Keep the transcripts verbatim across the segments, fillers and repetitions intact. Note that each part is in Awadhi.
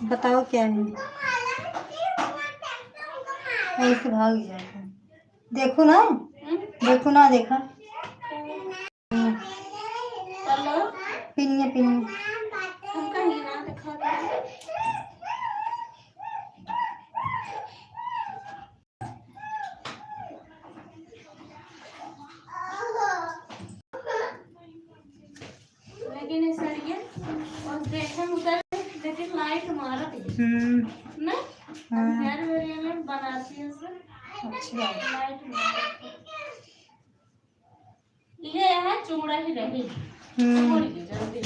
बताओ क्या है? ऐसे भाग जाते हैं। देखो ना, हम्म? देखो ना, देखा। चलो। पिनिया, पिनिया। हमका ही ना दिखा दे। लेकिन ये सड़िया और देखे उधर, लेकिन लाइट मारत है। हम्म। ना? हाँ। अंधेर में बनाती है सब। अच्छा। लाइट मारत है। ये यहाँ चूड़ा ही रही। हम्म। चूड़ी की जल्दी।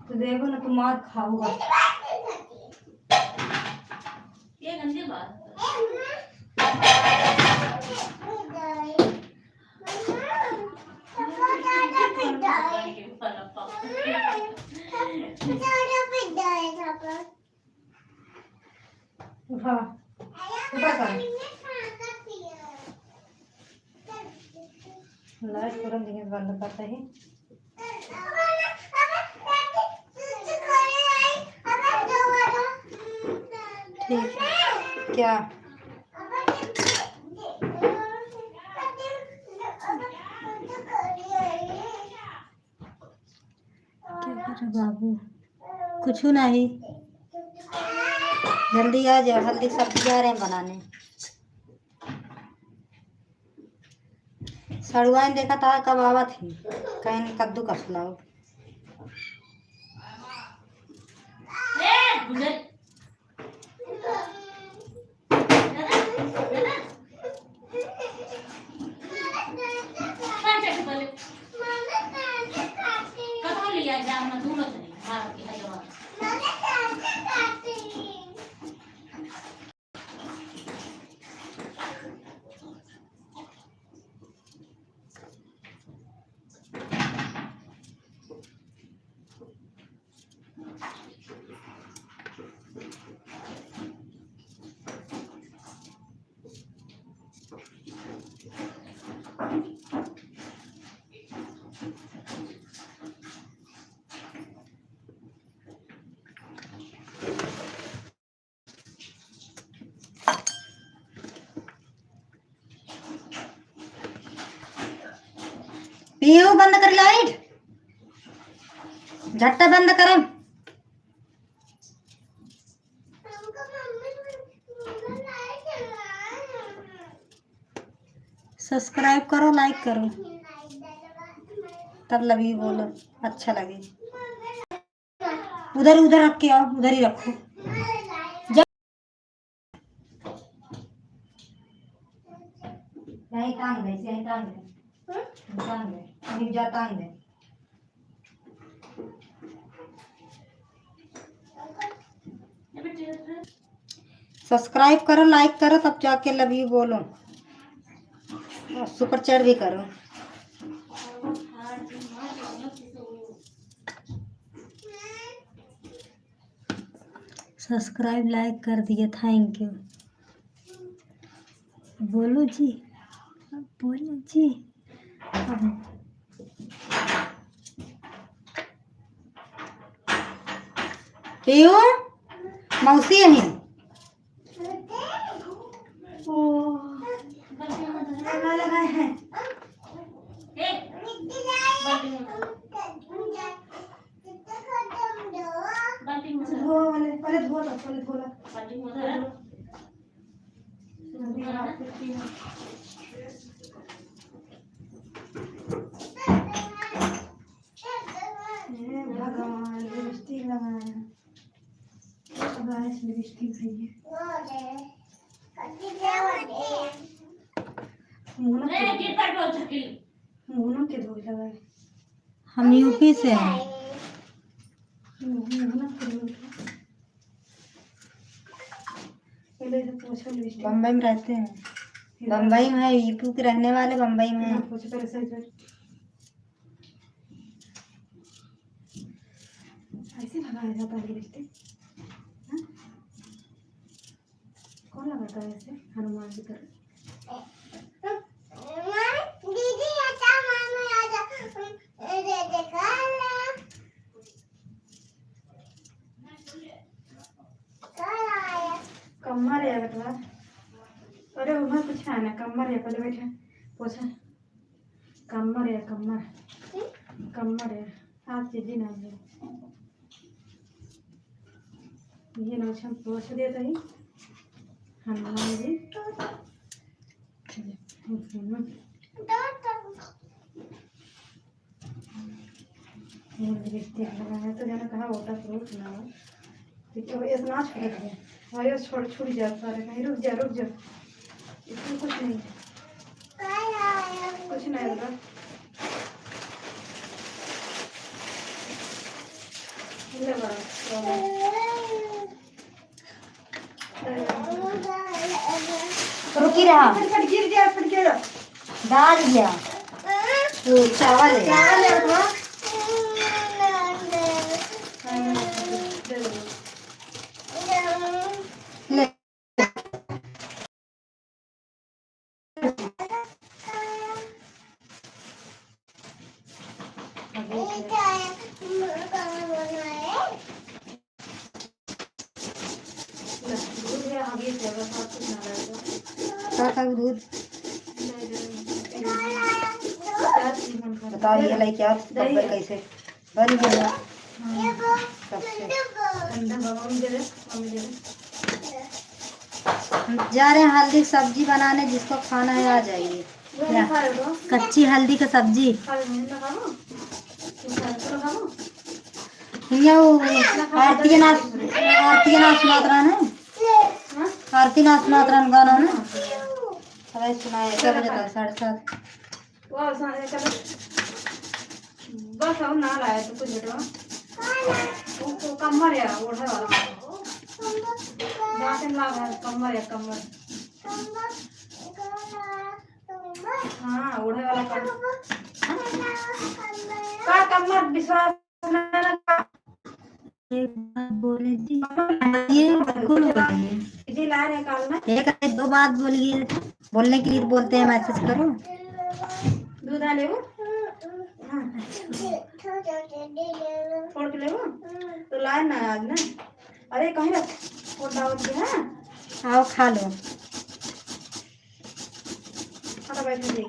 तो देखो ना, तुम मार खाओगा। ये गंदी बात है। उठा, उठा कर। लाइट तुरंत ही बंद करते ही। ठीक है। क्या? क्या कर रहे बाबू? कुछ नहीं। जल्दी आ जाओ, हल्दी सब्जी आ रहे हैं बनाने। सड़ुआइन देखा था कब आवत ही, कहीं कद्दू कस लाओ। पीहू, बंद कर लाइट, झट्टा बंद करम। सब्सक्राइब करो, लाइक करो, तब लव यू बोलो, अच्छा लगे। उधर, उधर रख के आओ, उधर ही रखो। जा। यहीं टांग दे, यहीं टांग दे। हम्म? टांग दे, यहीं जा टांग दे। सब्सक्राइब करो, लाइक करो, तब जाके लव यू बोलो। और सुपर चैट भी करो। सब्सक्राइब, लाइक कर दिए, thank you। बोलो जी, बोलो जी। अब पीहू, मौसी यहीं। ओ, लगा, लगा है। धो, पहले, पहले धो लो, पहले धो लो। हे भगवान, लिपस्टिक लगाया। गाइस, लिपस्टिक है ये। मुन्ना के, मुन्ना के धोए लगाए। हम यूपी से हैं। मुन्ना के धोए। पहले से पोछो लिपस्टिक। बम्बई में रहते हैं। बम्बई में है, यूपी के रहने वाले बम्बई में हैं। पोछो पहले सही से। ऐसे लगाया जाता है लिपस्टिक। लगता है ऐसे हनुमान जी का। दीदी, अच्छा, मामा, आजा। ये देखो ना। कमर है बेटवा। अरे, उमा कुछ है ना, कमर है, पहले बैठा, पोछा। कमर है, कमर। कमर है, हाथ से दिन आ गया। ये ना, अच्छा, पोछ देता है। हनुमान जी। ये lipstick लगाया तो जाना कहाँ waterproof ना हो। देखो, ये ना छोड़ दे। और ये छोड़, छूट जाता है कहीं। रुक जा, रुक जा। इसमें कुछ नहीं है। कुछ नहीं होगा। ले बड़ा, ले बड़ा। रुकी रहा। फटफट गिर गया, फट गया। दाल गया। वो चावल है। चावल है, हाँ। ले। का खाऊ दूध? बताओ, ये लाई क्या? बब्बर कैसे? बन गया। हाँ। सबसे। ठंडा बा, मम्मी दे दे, मम्मी दे दे। हम जा रहे हैं हल्दी की सब्जी बनाने, जिसको खाना है आ जाइए। वो नहीं खा रहे हो? कच्ची हल्दी की सब्जी। खा रहे हो, नहीं खाओ? तू खा रहे हो, खाओ? ये वो आरती के नाच, आरती के नाच सुनात रहा ना? हाँ? आरती नाच सुनात रहा गाना ना? हाँ। अरे सुनाए, क्या बजे था? साढ़े सात। वो सारे चलो। बस और ना लाए तो कुछ बेटवा। वो, वो कम्मर है, ओढ़े वाला। जाते ना लाए, कम्मर है, कम्मर। हाँ, ओढ़े वाला कम्मर। का कम्मर विश्वास ना, ना, का? एक बात बोले जी, ये बिल्कुल बोले। दीदी ला रहे काल में। एक नहीं, दो बात बोलिए, बोलने के लिए बोलते हैं, message करो। दूध आ लेबू? हाँ। छोड़ के लेबू? तो लाए ना आज ना। अरे कहीं रख, वो दावत के, हाँ? आओ खा लो। हटा बैठ जा। कुछ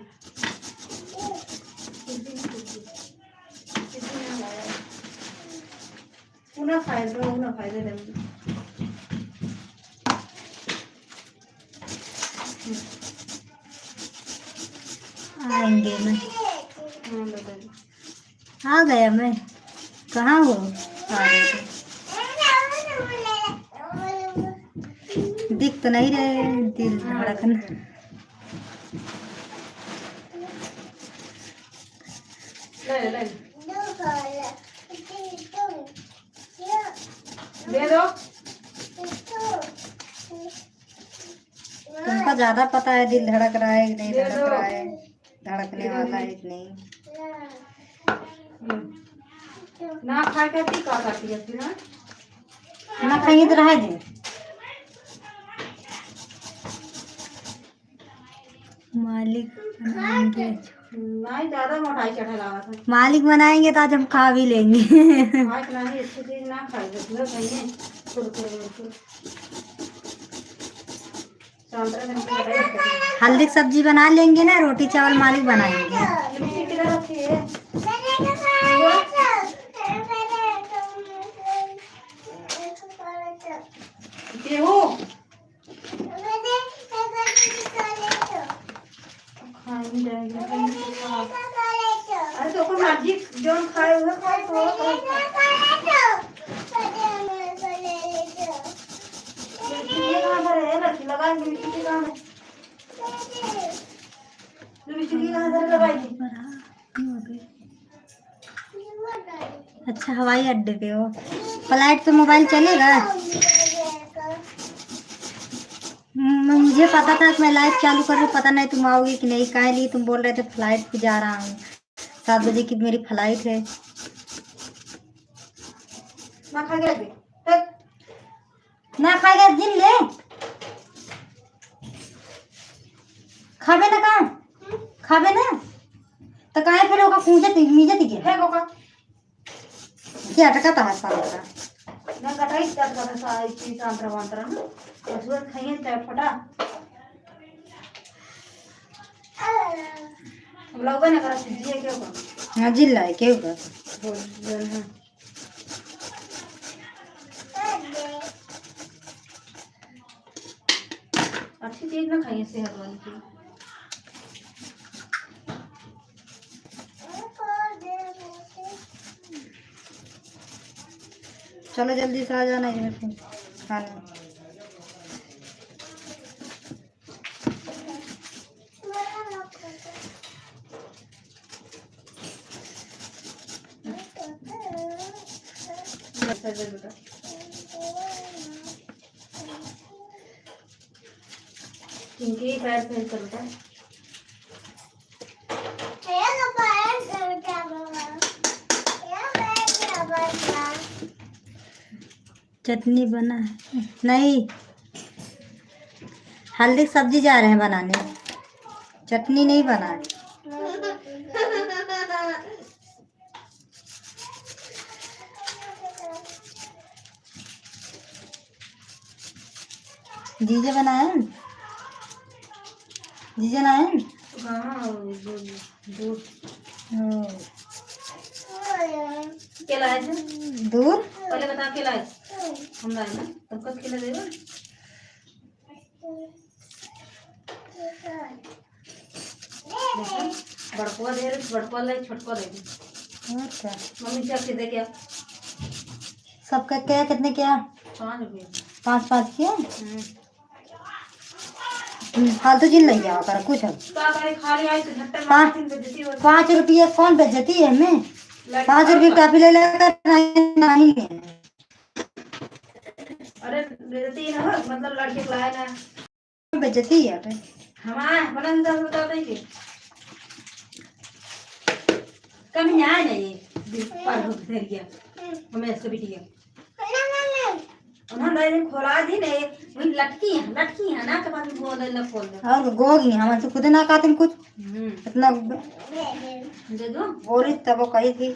भी नहीं, कुछ भी। कुछ भी नहीं लाया। ऊ ना खाए दो, ऊ ना खाए दे दे। आएंगे मैं। हाँ, ले दे। आ गया मैं। कहाँ हो? आ गए थे। दिख तो नहीं रहे, दिल धड़कन। ले, ले। दे दो। तुमको ज्यादा पता है दिल धड़क रहा है कि नहीं धड़क रहा है, धड़कने वाला है कि नहीं। ना खाए का की का करती है फिर, हाँ? ना खाएंगे तो रह जाए। मालिक बनाएंगे। नहीं, ज्यादा मोटाई चढ़ा लावा था। मालिक बनाएंगे तो आज हम खा भी लेंगे। आज नहीं, अच्छी चीज ना खाई, बस लो खाइए, कुरकुरे वुरकुरे। हल्दी की सब्जी बना लेंगे ना, रोटी चावल मालिक बनाएंगे। लिपस्टिक किधर रखी है? गेहूं। खाई जाएगी। अरे तो ओकर मर्जी, जौन खाए उहे खाए, तो और खाए। ये कहाँ धरे है लड़की? लगा के बिस्कुट कहाँ है? ये बिस्कुट कहाँ धरे लगाई थी? अच्छा, हवाई अड्डे पे हो। फ्लाइट पे मोबाइल चलेगा? हम्म, मुझे पता था कि मैं लाइव चालू कर रही हूँ, पता नहीं तुम आओगे कि नहीं। काहे लिए तुम बोल रहे थे फ्लाइट पे जा रहा हूँ, सात बजे की मेरी फ्लाइट है। ना खा गया अभी। हट। ना खाएगा, जिन ले। खाबे ना का? खाबे ना? त काहे फिर ओका कूजत, मीजत गया? फेंक ओका। क्या अटका था साला का? ना कटाई, क्या अटका था सा-, इतनी सांतरा वांतरा ना। बस वो खाइए चाहे फटा। हम लोग ना करा, जिए के ओका। हाँ, जिल्ला है, के ओका? बोल, बोल, हाँ। अच्छी चीज ना खाइए सेहत वाली चीज। चलो जल्दी से आ जाना इधर से खाने। पिंकी, पैर फेर कर बेटा। चटनी बना है? नहीं, हल्दी की सब्जी जा रहे हैं बनाने, चटनी नहीं बना है। जीजे बनाए हैं? जीजे लाए हैं? हाँ, वो दूर, दूर। ओ। के लाए थे? दूर? पहले बता, के लाए? हम लाए ना। तब कब के लगे? देखो, बड़कुआ दे रहे, बड़कुआ ले, छोटकुआ दे दे। और क्या? मम्मी चेक के दे क्या? सबका क्या, कितने क्या? पाँच रुपये। पाँच, पाँच क्या? हम्म। फालतू चीज नहीं जावा कर कुछ अब। का करे, खाली आई तो झट्टे पाँच, मार के बेइज्जती हो। पाँच रुपये कौन बेइज्जती है हमें? लड़की पाँच रुपये का। काफी ले लेकर नहीं, नहीं है। अरे, बेइज्जती ना हो, मतलब लड़के को लाए ना। बेइज्जती है बे। हमार अपना से दस रुपया दे के। कम यहाँ नहीं, पर हो धर गया। हमें इसको बिटिया। उन्होंने दाई ने खोला दी ने, वही लटकी है, लटकी है ना, के बाद में बोल दे, खोल दे। और गोगी, हम तो खुद ना खाते कुछ। हम्म। इतना दे दो। बोली तब वो कही थी।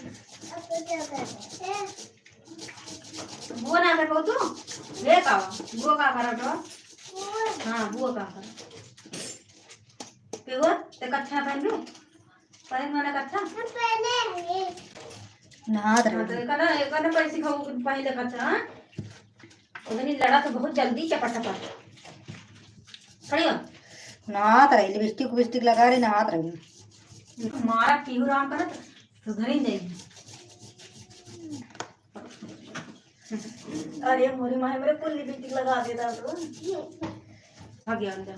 बुआ ना कर तू? ले का? बुआ का करत हो? हाँ, बुआ का कर। के वो? ते कच्छा पहन लू? पहन मना कच्छा? नहात हाँ, तो रही। एका ना, एका ना पैसे खाऊ पहले कच्छा, हाँ? उतनी लड़ा तो बहुत जल्दी चपट चपट। खड़ी हो? नहात रही, लिपस्टिक विपस्टिक लगा रही, नहात रही। मारा पीहू राम करत, सुधरी नहीं। अरे मोरी माई, मेरे कुल लिपस्टिक लगा देता तो। भाग गया अंदर,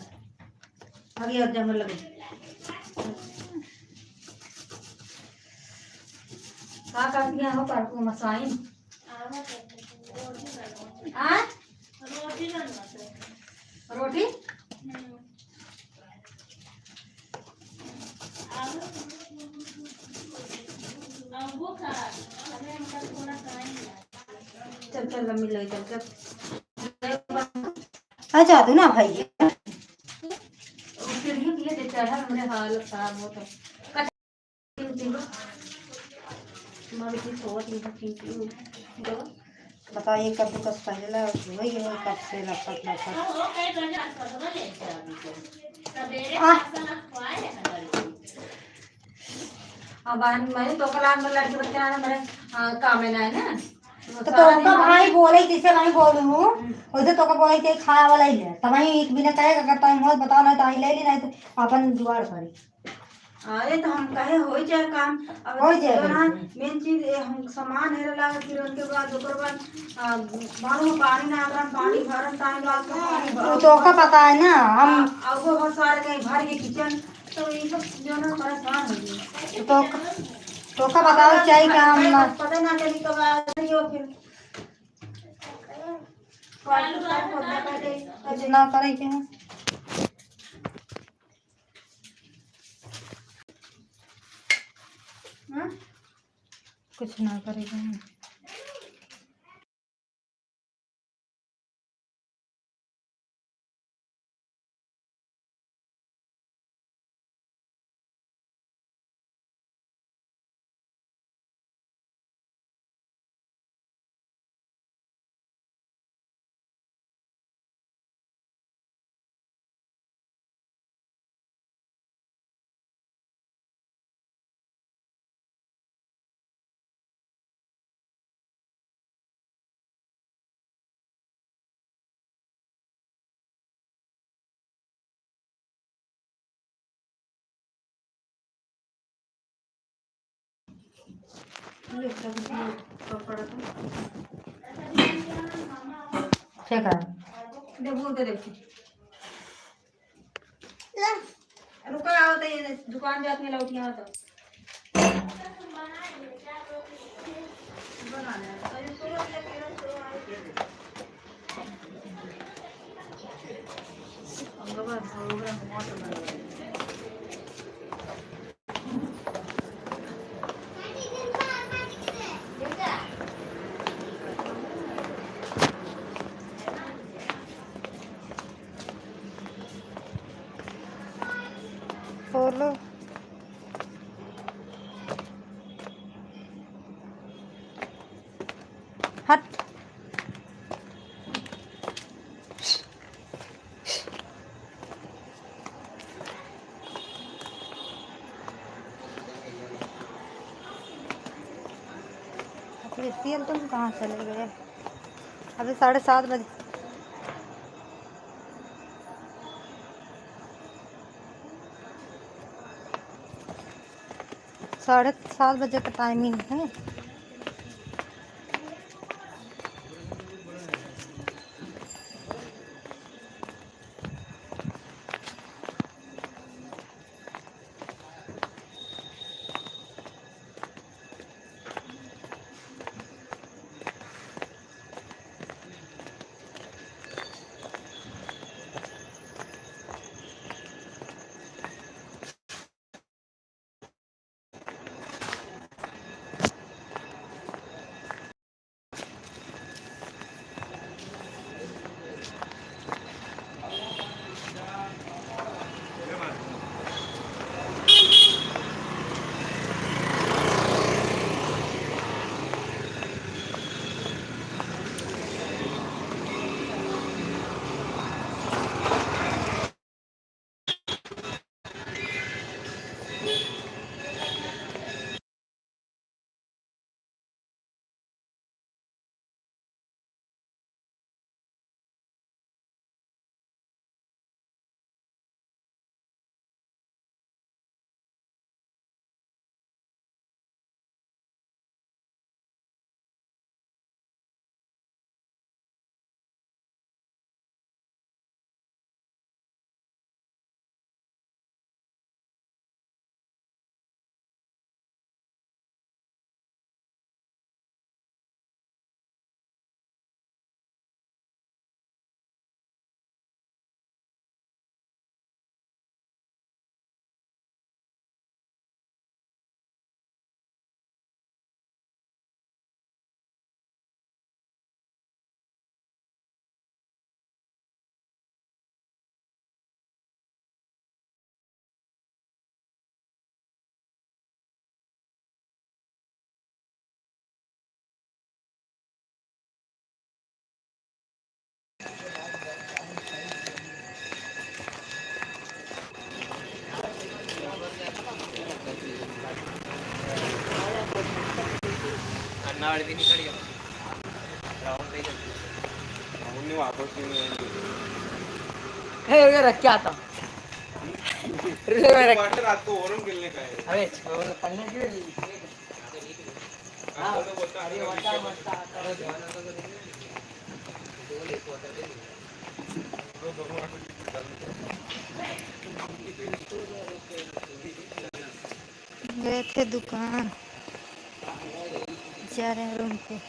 भाग गया अंदर, हमर लगे। का कर दिया हो, कर को मसाइन। आ? रोटी? चल, चल, मम्मी ले चल, चल। आ जा दो ना भाई। फिर ही ये चढ़ा, हमरे हालत खराब होता। बताइए, कद्दूकस पहले ला, वही है, कब से लपक लपक। आ। अब आज मैंने तो कल आज लड़के बच्चे आने मेरे, आ, काम में ना है ना। तो, तो सारा दिन तो भाई बोले, जैसे भाई बोलू हूँ, हम्म। वैसे तो का बोले कि खाए वाला ही ले। तब भाई एक बिना कहे, अगर टाइम हो, बताओ, नहीं तो आई ले ली, नहीं तो अपन जुगाड़ करी। अरे, तो हम कहे, हो जाए काम। अब हो जाए, जो ना, बिल्कुल। मेन चीज, ये हम सामान हेरे लागे, फिर उनके बाद, ओकर बाद, आ, मालूम हो, पानी ना आगन, पानी भरन, टाइम लागत, पानी भरन। तो ओका पता है ना, हम आ, आ, वो बहुत सारे कहीं भर के किचन, तो ये सब जो ना परेशान हो गए। तो, तो ओका बताओ, चाहे क्या हम ना पता ना चली कब आ रही हो फिर। कुछ ना करे के है। हाँ? कुछ ना करे के है। ठीक है। देखो, उधर देखो। रुको, आओ तो ये दुकान जात में लौट यहाँ तो। खोलो। हट। अरे, तेल तुम कहाँ चले गए? अभी साढ़े सात बजे। साढ़े सात बजे का टाइमिंग है। अन्ना वाली भी नहीं खड़ी है। राहुल नहीं है। राहुल ने वापस भी नहीं आएंगे। हे, ये रख क्या था? रे, रे, रख। क्वार्टर आपको ओरम खेलने का है। अरे, छोड़, पन्ने क्यों नहीं? हाँ, अरे, वटा, वटा, वटा, वटा। गए थे दुकान, जा रहे हैं रूम पे।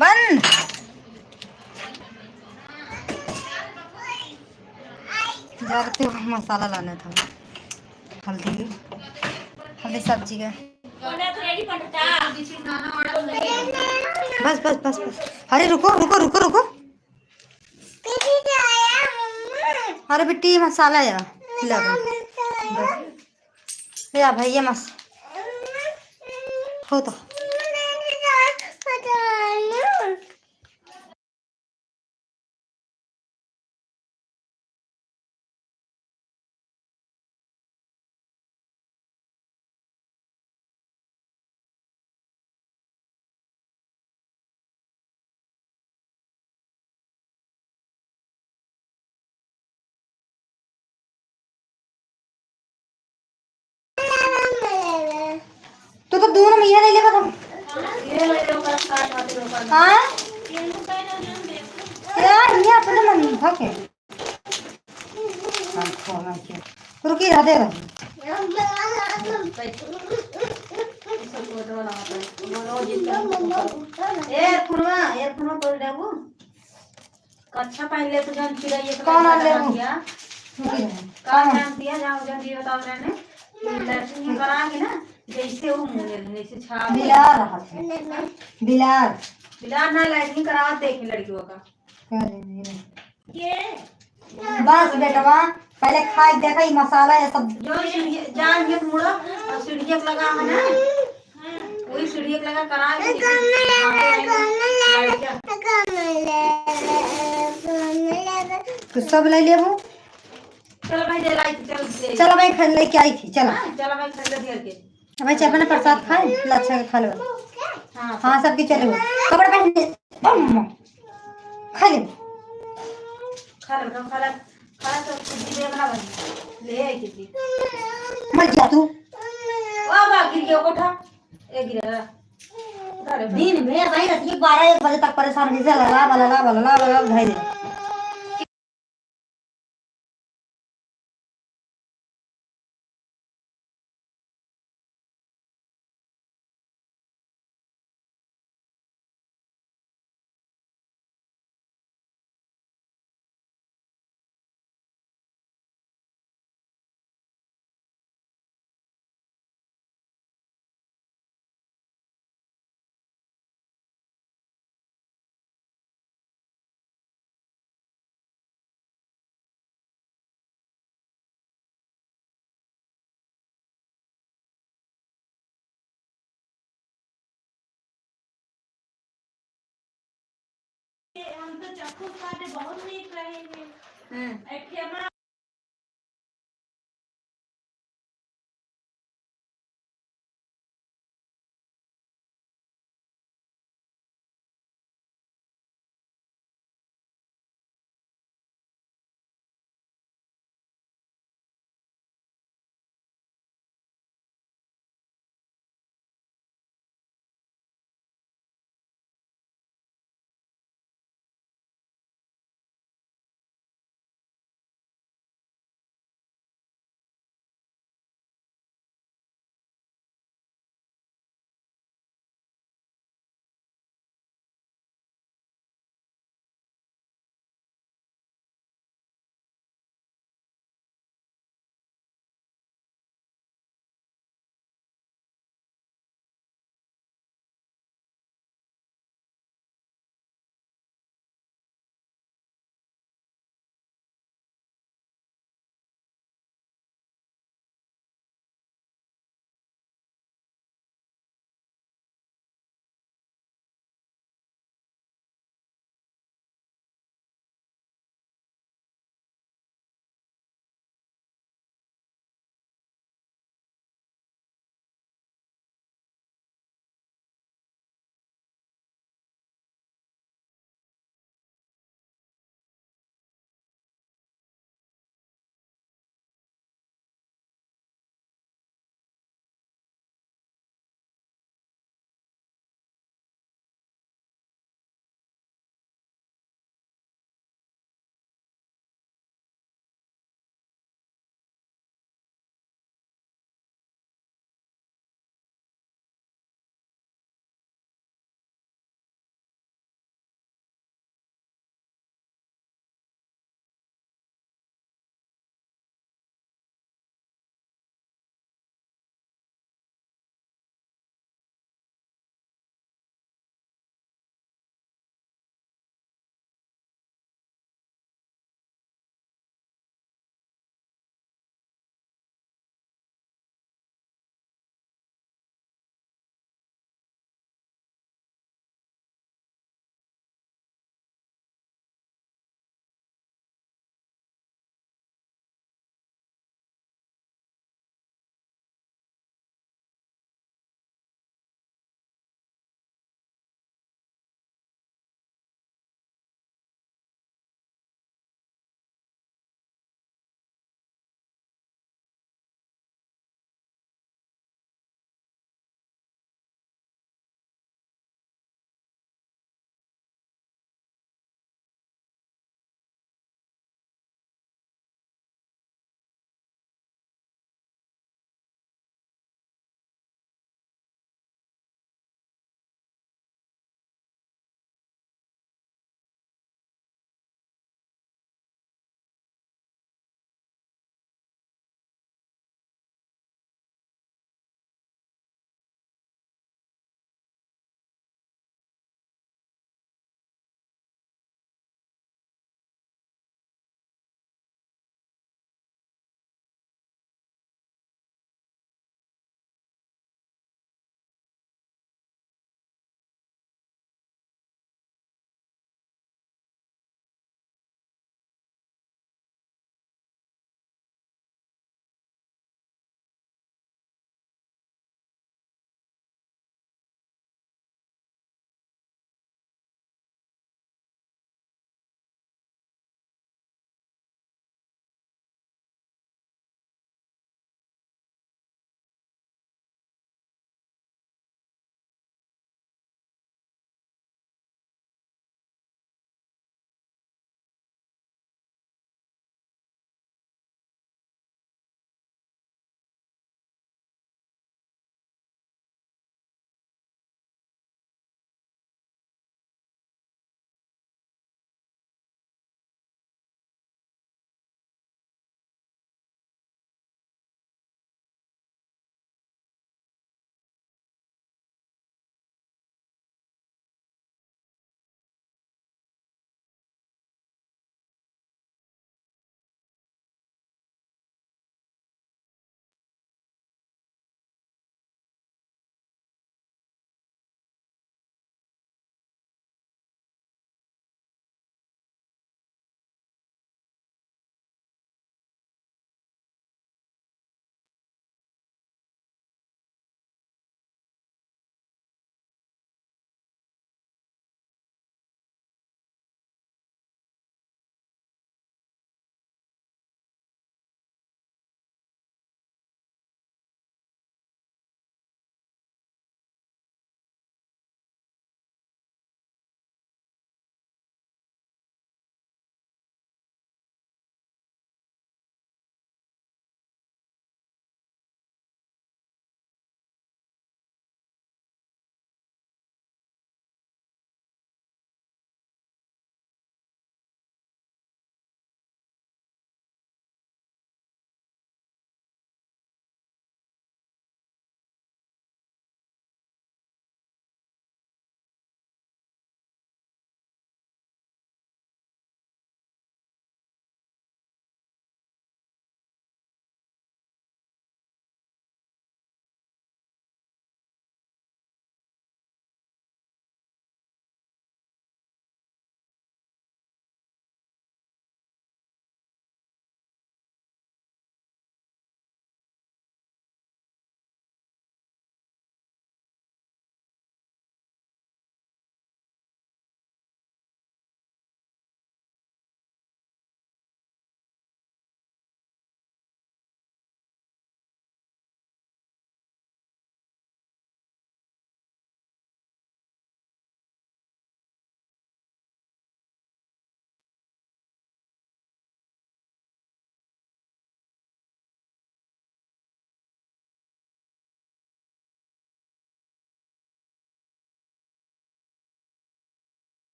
बंद। जा रहे थे मसाला लाने था, हल्दी, हल्दी सब्जी का। बस, बस, बस, बस। अरे रुको, रुको, रुको, रुको। अरे बेटी, मसाला या। ला बस। या भैया, मस-, हो तो। तू तो दोनों में यह नहीं लेबा तुम। हाँ? यार, ये अपने मन भके। रुकी, रह दे, रह। ए, फुलवा, ए, फुलवा तोड़ देबू। कच्छा पहन ले तू, जौन चिड़ै एक कौन आ ले लगा हूँ? दिया। रुकी रहे। का कौन? नाम दिया, जाओ, जौन जी बताओ रहने। लैट्रिन कराएंगे ना, जैसे वो मुँह ले, जैसे छाप। बिलार रहत है। बिलार। बिलार ना, लैट्रिन करावत देखे लड़कियों का। करे नहीं रहे। बस बेटवा, पहले खाए देखा, ई मसाला ये सब। जो सीढ़ी, जान ये मुड़ा और सीढ़ी एक लगा है ना, वही सीढ़ी एक लगा करा के तू सब ले लेबू। चलो भाई, ले लाई, चल, ले। चलो भाई, खा, लेके आई थी, चलो। हाँ, चलो भाई, खा ले दिया के। अब बच्चे अपना प्रसाद खाए, लच्छा के खा लो। हाँ, हाँ, सबके चले हो। कपड़ा पहन ले। अम्मा। खा ले। खा ले बेटा, खा ले। खा ले तो खुद ही देख ना बनी। ले आई किसी। मर जा तू। वाह, वाह, गिर गया कोठा। ए, गिरा। उठा ले। दिन में भाई रात के बारह एक बजे तक परेशान, जैसे लला, बलला, बलला, बलला, भाई रे। हम तो चक्खू खाते बहुत नीक रहे हैं। हम्म। ए, ठेमा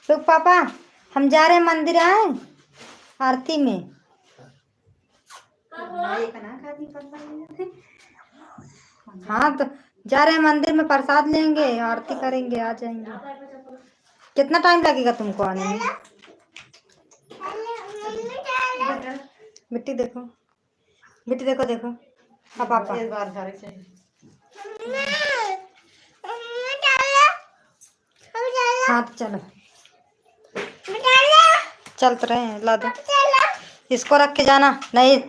तो पापा, हम जा रहे हैं मंदिर, आए आरती में। हाँ, तो जा रहे हैं मंदिर में, प्रसाद लेंगे, आरती करेंगे, आ जाएंगे। कितना टाइम लगेगा तुमको आने में? बिट्टी देखो, बिट्टी देखो, देखो। हाँ पापा। एक बार घर से। हाँ, तो चलो। चलत रहे, ला दो। इसको रख के जाना, नहीं।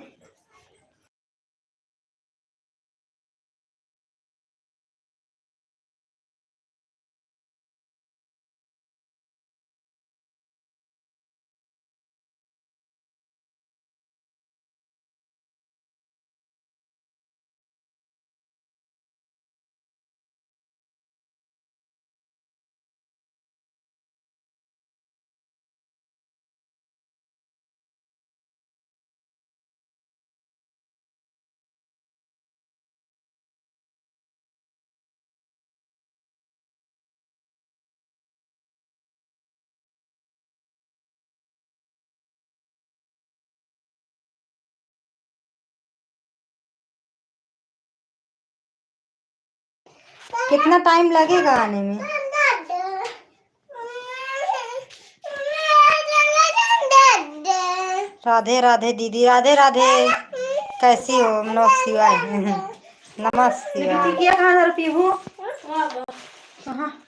कितना टाइम लगेगा आने में? राधे राधे दीदी, राधे राधे। कैसी हो? नमः शिवाय। नमः शिवाय। क्या खाना पीबू? कहाँ?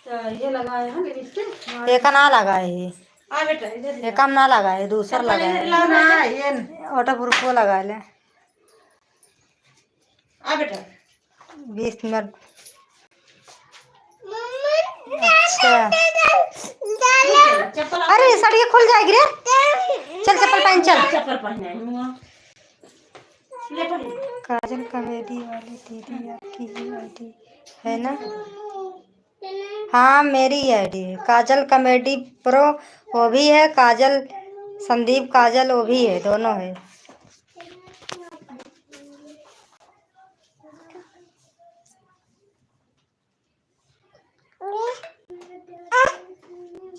तो ये लगाए हैं लिपस्टिक। एका ना लगाए है। आ बेटा, इधर ले। एका में ना लगाए, दूसर चप्पल लगाए इधर है। लाओ ना, ये न- वाटर प्रूफ वो लगाए ले। आ बेटा। बीस मिनट। अच्छा। चप्पल अरे, साड़ी खुल जाएगी रे। चल, चप्पल पहन, चल। चप्पल पहने हैं, मुआ। ले पहन। काजल कॉमेडी वाली दीदी आपकी ही आईडी है ना? हाँ, मेरी ही आईडी है। काजल कॉमेडी प्रो, वो भी है, काजल, संदीप काजल, वो भी है, दोनों है।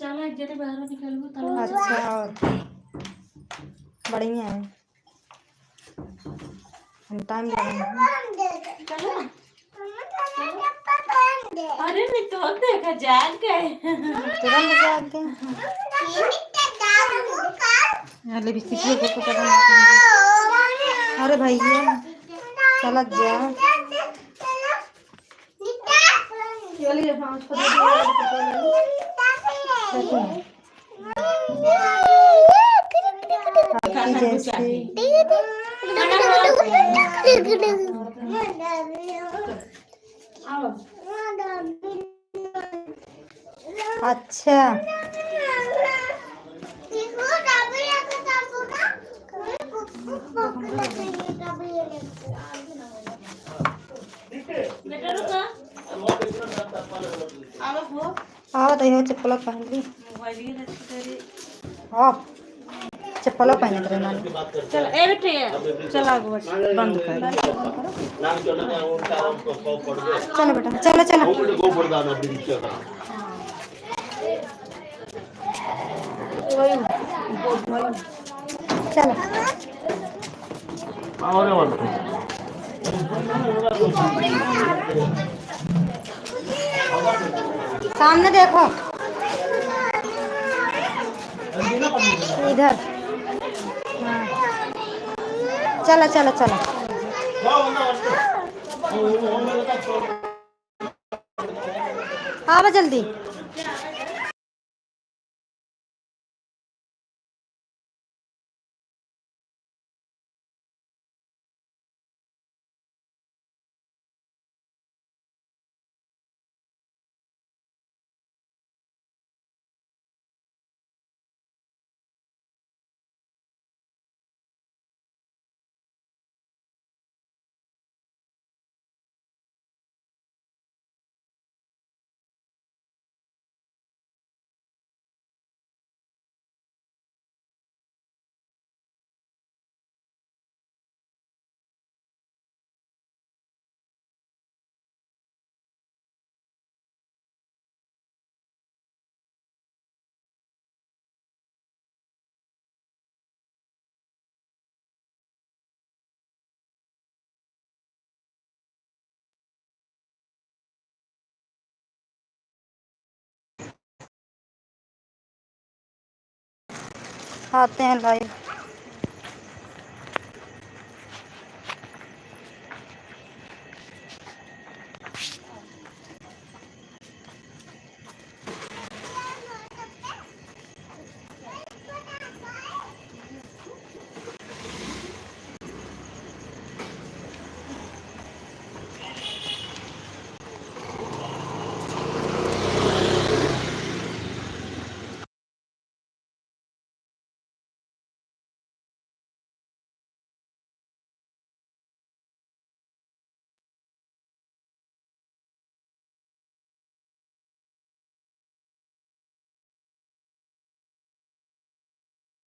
चलो, एक जने बाहर निकलबो, तब अच्छा, और बढ़िया है। हम टाइम लगाए हैं। चलो। अरे, नहीं तो देखा, जाग गए। तुरंत जाग गए। अरे, लिपस्टिक को पकड़। अरे भैया, चलत जा। देखो। हाथी जैसे। अच्छा। आवत है, चप्पल पहन ली। हाँ, चप्पल पहनत रहे नानी। चल, ए बेटे, चल आगू बस। बंद कर। चलो बेटा, चलो, चलो। चलो। सामने देखो, इधर। हाँ। चलो, चलो, चलो। आवा जल्दी। आते हैं live।